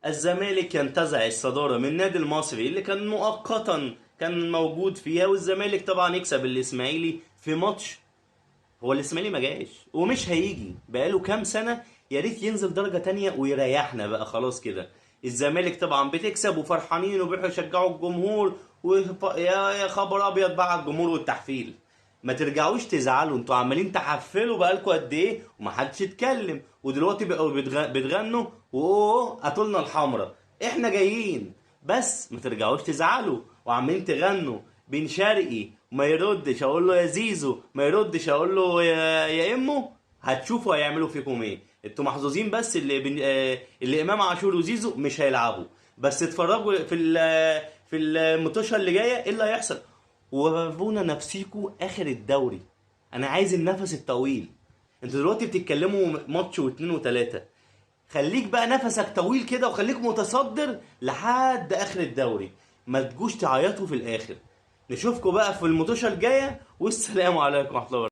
الزمالك ينتزع الصدارة من النادي المصري اللي كان مؤقتا كان موجود فيها، والزمالك طبعا يكسب الاسماعيلي في ماتش هو الاسماعيلي ما جاش ومش هيجي بقاله كام سنة، يا ريت ينزل درجه تانية ويريحنا بقى خلاص كده. الزمالك طبعا بتكسب وفرحانين وبيروحوا يشجعوا الجمهور، يا خبر ابيض بقى على الجمهور والتحفيل. ما ترجعوش تزعلوا، انتوا عمالين تحفلوا بقالكوا قد ايه ومحدش يتكلم، ودلوقتي بقوا بتغنوا واوه قاتولنا الحمراء، احنا جايين بس ما ترجعوش تزعلوا وعمالين تغنوا. بن شرقي ما يردش اقول له يا زيزو، ما يردش اقول له يا امه. هتشوفوا هيعملوا فيكم ايه. انتوا محظوظين بس اللي بن... آه، اللي امام عاشور وزيزو مش هيلعبوا، بس اتفرجوا في المطوشه اللي جاية ايه اللي هيحصل. ورونا نفسيكوا اخر الدوري، انا عايز النفس الطويل. انتوا دلوقتي بتتكلموا ماتش واتنين وتلاتة، خليك بقى نفسك طويل كده وخليك متصدر لحد اخر الدوري، ما تجوش تعيطوا في الاخر. نشوفكم بقى في المطوشه الجاية، والسلام عليكم ورحمة الله وبركاته.